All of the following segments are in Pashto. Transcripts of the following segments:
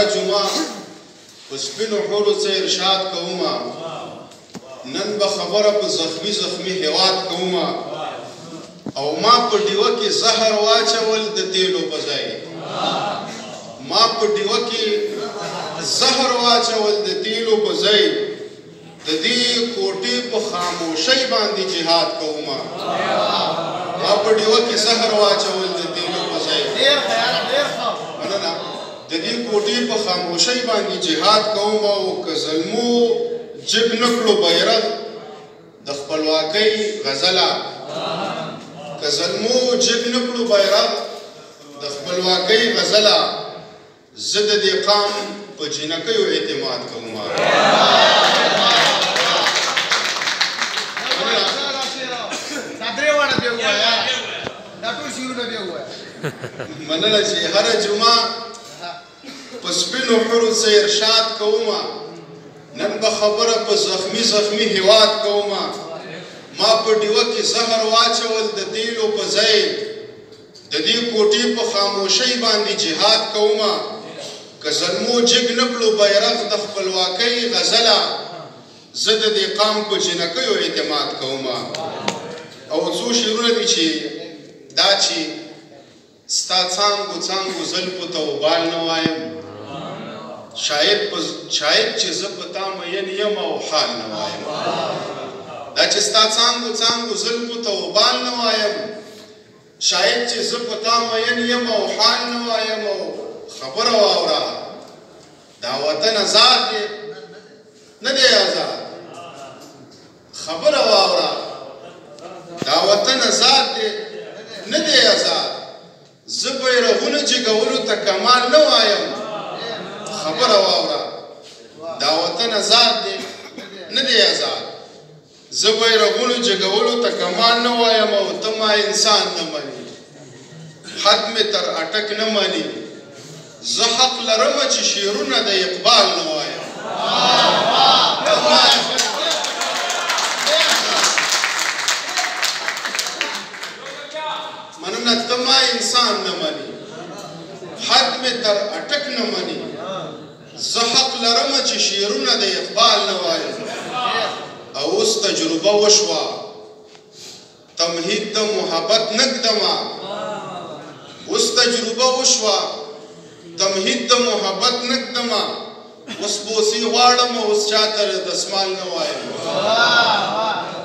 هره جمعه په سپینو حورو څه ارشاد کومه، نن به خبره په زخمي زخمي هیواد کومه. او ما په ډیوه کې زهر واچول د تیلو په ځای، ما په ډیوه کې زهر واچول د تیلو په ځای، د دې کوټې په خاموشۍ باندې جهاد کومه. ما په ډیوه کې زهر واچول د تیلو په ځای، مننه، د دې کوټې په خاموشۍ باندې جهاد کوم. او که زلمو جګ نه کړو بیرغ د خپلواکۍ غزله، که زلمو جګ نه کړو بیرغ د خپلواکۍ غزله، زه د دې قام په جینکیو اعتماد کوم. مننه چې هره جمعه په سپینو حورو څه ارشاد کومه، نن به خبره په زخمي زخمي هیواد کومه. ما په ډیوه کې زهر واچول د تیلو په ځای، د دې کوټې په خاموشۍ باندې جهاد کومه. که زلمو جګ نه کړو بیرغ د خپلواکۍ غزله، زه د دې قام په جینکیو اعتماد کومه. او څو شعرونه دي چې دا چې ستا څانګو څانګو زلفو ته وبال نه وایم، شاید چې زه په تا مین یم او حال نه وایم. دا چې ستا څانګو څانګو زلفو ته وبال نه وایم، شاید چې زه په تا مین یم او حال نه وایم. او خبره واوره، دا وطن ازاد دی نه دی ازاد، خبره واوره، دا وطن ازاد دی نه دی ازاد، زه بیرغونه جګولو ته کمال نه وایم. خبره واوره، دا وطن ازاد دی نه دی ازاد، زه بیرغونو جګولو ته کمال نه وایم. او ته ما انسان نه مني، حد مې تر اټک نه مني، زه حق لرم چې شعرونه د اقبال نه وایم. مننه، ته ما انسان نه مني، حد مې تر اټک نه مني، زه حق لرم چې شعرونه د اقبال نه وایم. او اوس تجربه وشوه، تمهید د محبت نه ږدمه، اوس تجربه وشوه، تمهید د محبت نه ږدمه، اوس بوسې غواړم اوس چا ته دسمال نه وایم.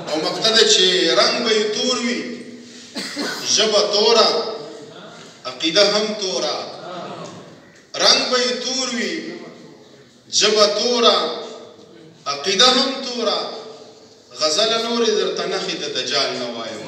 او مقصد چې رنګ به یې تور وي، ژبه توره، عقیده هم توره، رنګ به یې تور وي، ژبه توره، عقیده هم توره، غزل نورې درته نښې د دجال نه وایم.